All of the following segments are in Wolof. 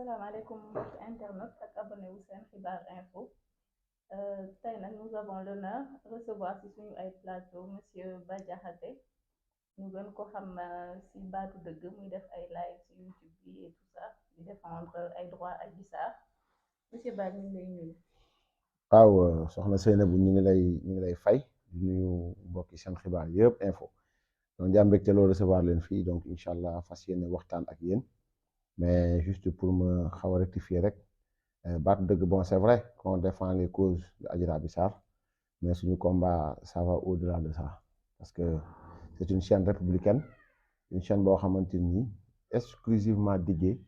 asalaamaaleykum mbokki internet ak abonné wu seen xibaar info tey nag nous avons l'honneur recevoir ci suñu ay plateau monsieur Bah Diakhaté ñu gën ko xam ci baatu dëgg muy def ay live ci YouTube bi et tout ça di défendre ay droits Adji Sarr monsieur Bah ñu ngi lay nuyu. waaw soxna Seynabou ñu ngi lay fay di nuyu mbokki seen xibaar yëpp info donc di am mbégte loo recevoir leen fii donc incha allah fas yéene waxtaan ak yéen mais juste pour me xaw a rectifier rek baatu dëgg bon c'est vrai qu'on défend les causes de Adji Raby Sarr mais suñu combat ça va au-delà de ça parce que c'est une chaîne républicaine une chaîne boo xamante ni exclusivement dédiée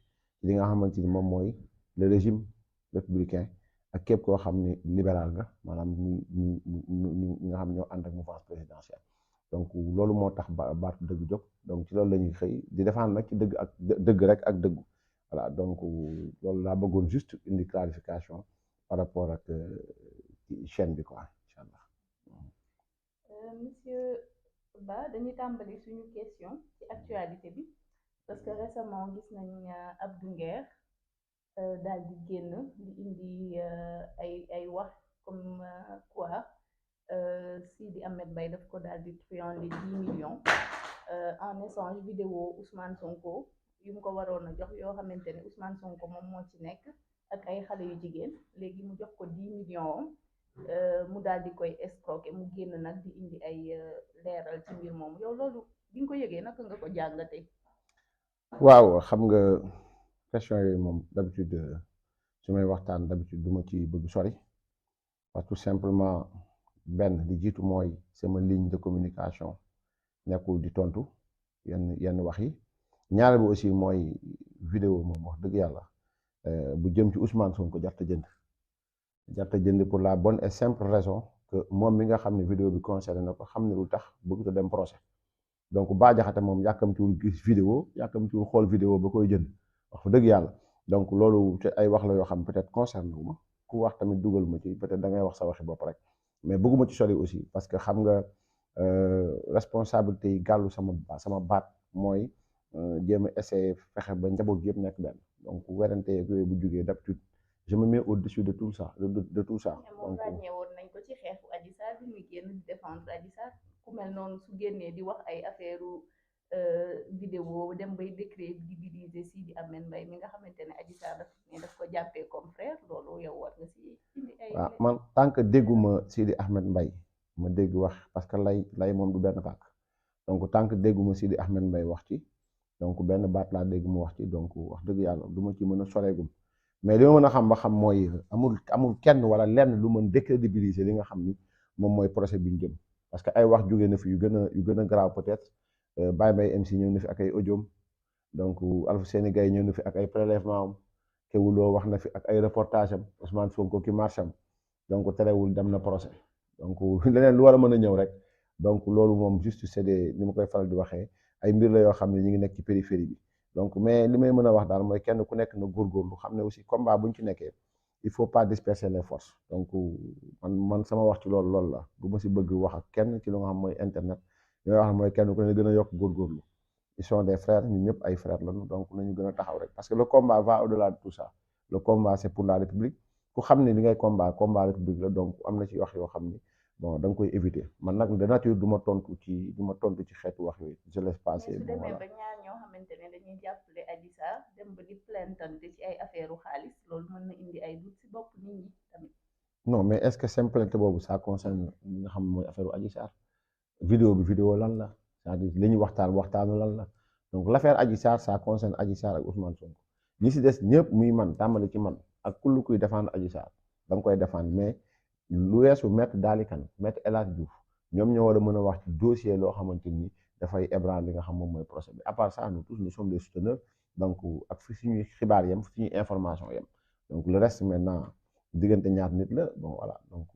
li nga xamante ni moom mooy le régime républicain ak képp koo xam ne libéral nga maanaam ñi nga xam ñoo ànd ak mouvance présidentielle donc loolu moo tax baatu dëgg jóg donc ci loolu la ñuy xëy di défendre nag ci dëgg ak dëgg rek ak dëggu voilà donc loolu laa bëggoon juste indi clarification par rapport ak chaîne bi quoi incha allah. Monsieur Bah dañuy tàmbali suñu question ci actualité bi parce que récemment gis nañ Abdou Nguer daal di génn di indi ay wax comme quoi Sidi Ahmed Mbaye daf ko daal di truander 10 millions en échange vidéo Ousmane Sonko yu mu ko waroon a jox yoo xamante ne Ousmane Sonko moom moo ci nekk ak ay xale yu jigéen léegi mu jox ko 10 millions mu daal di koy escroquer mu génn nag di indi ay leeral ci mbir moomu yow loolu bi nga ko yëgee naka nga ko jàngatee. waaw xam nga question yooyu moom d'habitude su may waxtaan d'habitude du ma ci bëgg sori parce que tout simplement benn di jiitu mooy sama ligne de communication nekkul di tontu yenn wax yi ñaareel bi aussi mooy vidéo moom wax dëgg yàlla bu jëm ci Ousmane Sonko jarta jënd pour la bonne et simple raison que moom mi nga xam ne vidéo bi concerné na ko xam ne lu tax bëgg dem procès donc Bah Diakhaté moom yàkkamtiwul gis vidéo yàkkamtiwul xool vidéo ba koy jënd wax fa dëgg yàlla donc loolu te ay wax la yoo xam peut-être concerné wu ma ku wax tamit dugal ma ci peut-être da ngay wax sa waxi bopp rek mais bëgguma ci sori aussi parce que xam nga responsabilité yi gàllu sama baat mooy jéem a essayer fexe ba njaboot yëpp nekk benn donc werante yooyu bu jugee d'habitude je me mets au-dessus de tout ça de tout ça. donc ràññee woon nañ ko ci xeexu Adji Sarr bi muy génn di défendre Adji Sarr ku mel noonu su génnee di wax ay affaire vidéo dem bay décrédibiliser Sidi Ahmed Mbaye mi nga xamante ne Adji Sarr daf ko jàppee comme frère loolu yow war nga si indi ay. waaw man tant que dégguma Sidi Ahmed Mbaye ma dégg wax parce que lay moom du benn pàkk donc tant que dégguma Sidi Ahmed Mbaye wax ci donc benn baat laa dégg mu wax ci donc wax dëgg yàlla du ma ci mën a soreegum mais li ma mën a xam ba xam mooy amul kenn wala lenn lu mën décrédibiliser li nga xam ni moom mooy procès bi ñu jëm parce que ay wax jóge na fi yu gën a grave peut-être Baye Mbaye MC ñëw na fi ak ay audiom donc Alpha Sénégal ñëw na fi ak ay prélèvement am Kewoulo wax na fi ak ay reportage am Ousmane Sonko ki marche am donc terewul dem na procès donc leneen lu war a mën a ñëw rek donc loolu moom juste c'est des ni ma koy faral di waxee ay mbir la yoo xam ne ñu ngi nekk ci périphérie bi donc mais li may mën a wax daal mooy kenn ku nekk na góorgóorlu xam ne aussi combat buñ ci nekkee il faut pas disperser les forces donc man sama wax ci loolu la bu ma si bëgg wax ak kenn ci lu nga xam mooy internet li may wax mooy kenn ku ne gën a yokk góorgóorlu ils sont des frères ñun ñëpp ay frères lañu donc nañu gën a taxaw rek parce que le combat va au-delà de tout ça le combat c'est pour la république ku xam ne li ngay combat république la donc am na ci wax yoo xam ni bon da nga koy éviter man nag de nature du ma tontu ci xeetu wax yooyu je laisse passer. mais su demee ba ñaar ñoo xamante ne dañuy jàppale Adji Sarr dem ba di plaintante ci ay affaire xaalis loolu mën na indi ay doute ci bopp nit ñi tamit. non mais est-ce que seen plainte boobu ça concerne li nga xam mooy affaire Adji Sarr vidéo lan la c'est-à-dire li ñu waxtaanu lan la donc l'affaire Adji Sarr ça concerne Adji Sarr ak Ousmane Sonko ñi si des ñëpp muy man tàmbali ci man ak kull kuy défendre Adji Sarr da nga koy défendre mais lu weesu maître Daly Kane maître El Hadj Diouf ñoom ñoo war a mën a wax ci dossier loo xamante ni dafay ébranler li nga xam moom mooy procès bi à part ça nous tous nous sommes des souteneurs donc ak fi suñuy xibaar yem fi suñuy information yem donc le reste maintenant diggante ñaar nit la bon voilà donc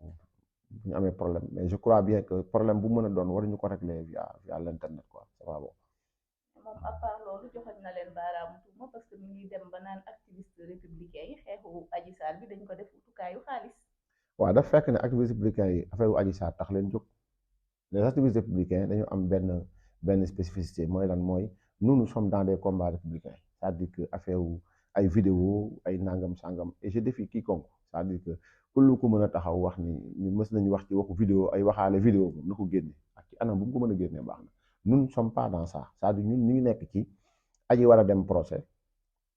bu ñu amee problème mais je crois bien que problème bu mën a doon waruñu ko régler via l'internet quoi c'est pas bon. moom à part loolu joxoñ na leen baaraamu tuuma parce que mi ngi dem ba naan activiste républicain yi xeexu Adji Sarr bi dañ ko def utukaayu xaalis. waaw dafa fekk ne activiste républicain yi affaire Adji Sarr tax leen jóg les activistes républicains dañu am benn spécificité mooy lan mooy nous sommes dans des combats républicains c'est-à-dire que affaire ay vidéo ay nangam sangam et je défie quiconque c'est-à-dire que kullu ku mën a taxaw wax ni ñu mës nañu wax ci waxu vidéo ay waxaale vidéo moom na ko génne ak ci anam bu mu ko mën a génnee baax na nous ne sommes pas dans ça c'est-à-dire ñun ñu ngi nekk ci aji war a dem procès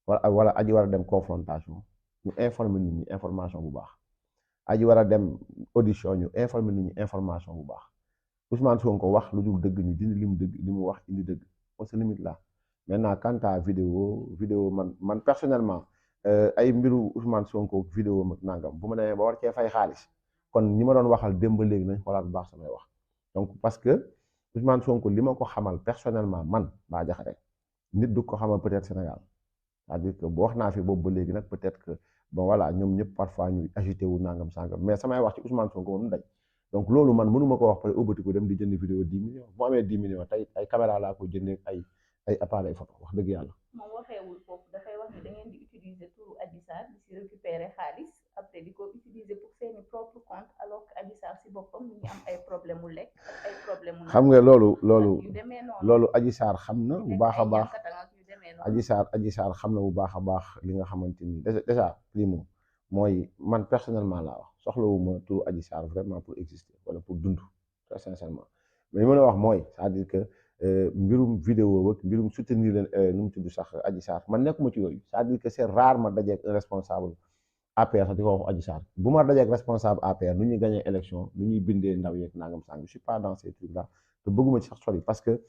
wala aji war a dem confrontation ñu informer nit ñi information bu baax aji war a dem audition ñu informer nit ñi information bu baax Ousmane Sonko wax lu dul dëgg ñu dindi li mu dëgg li mu wax indi dëgg on se limite là maintenant quant à vidéo man personnellement ay mbiru Ousmane Sonko vidéo mag nangam bu ma demee ba war cee fay xaalis kon ñi ma doon waxal démb léegi nañ xoolaat bu baax samay wax donc parce que Ousmane Sonko li ma ko xamal personnellement man Bah Diakhaté nit du ko xamal peut-être Sénégal c'est-à-dire que bu wax naa fi boobu ba léegi nag peut-être que bon voilà ñoom ñëpp parfois ñuy agité wu nangam sangam mais samay wax ci Ousmane Sonko moom dañ donc loolu man mënuma ko wax pare ëbbati ko dem di jënd vidéo 10 millions bu amee 10 millions tey ay caméra laa ko jëndee ay appareil photo wax dëgg yàlla. moom waxeewul foofu dafay wax ni da ngeen di utiliser turu Adji Sarr di si récupérer xaalis après di ko utiliser pour seeni propre compte alors que Adji Sarr si boppam mi ngi am ay problème mu lekk ak ay problème mu xam nga loolu yu demee noonu loolu Adji Sarr xam na bu baax a baax yu demee noonu Adji Sarr xam na bu baax a baax li nga xamante ni déjà primo mooy man personnellement laa wax soxlawuma turu Adji Sarr vraiment pour exister wala pour dund très sincèrement mais li ma la wax mooy c'est-à-dire que mbirum vidéo ak mbirum soutenir leen nu mu tudd sax Adji Sarr man nekkuma ci yooyu c'est-à-dire que c'est rare ma dajeeg un responsable APR sax di ko wax Adji Sarr bu ma dajeeg responsable APR nu ñuy gagné élection nu ñuy bindee ndaw yeeg nangam sàng je suis pas dans ces trucs là te bëgguma ci sax sori parce que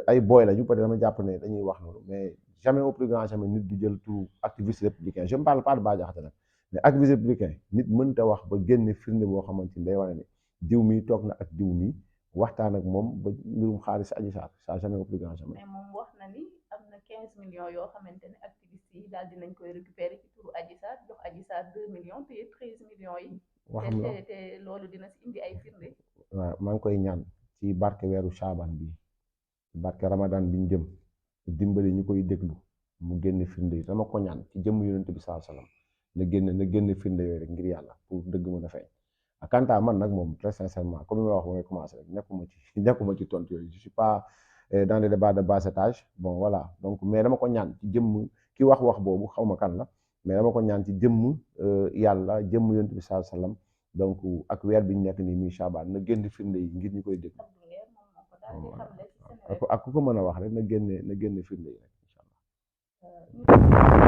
ay boy la ñu peut être dama jàpp ne dañuy wax noonu mais jamais au plus grand jamais nit du jël tout activiste républicain je ne parle pas de Bah Diakhaté nag mais activiste républicain nit mënta wax ba génne firnde boo xamante ni day wane ne diw mi toog na ak diw mi waxtaan ak moom ba mbirum xaalis Adji Sarr ça jamais au plus grand jamais. mais moom wax na ni am na 15 millions yoo xamante ne activistes yi daal dinañ koy récupérer ci turu Adji Sarr jox Adji Sarr 2 millions te 13 millions yi. wax te loolu dina si indi ay firnde. waaw maa ngi koy ñaan ci barke weeru Chaban bi ci barke Ramadan bi ñu jëm dimbali ñu koy déglu mu génne firnde yi dama ko ñaan ci jëmm yonent bi sallallahu alayhi wasallam na génne firnde yooyu rek ngir yàlla pour dëgg mën a feeñ. quant à man nag moom très sincèrement comme ni ma la wax ba ngay commencé rek nekkuma ci tontu yooyu je suis pas dans les débats de bas étage bon voilà donc mais dama ko ñaan ci jëmm ki wax boobu xaw ma kan la mais dama ko ñaan ci jëmm yàlla jëmm yonent bi sallallahu alayhi wasallam donc ak weer bi ñu nekk nii muy Chaban na génn firnde yi ngir ñu koy dégg ak ku ko mën a wax rek na génne firnde yi rek incha allah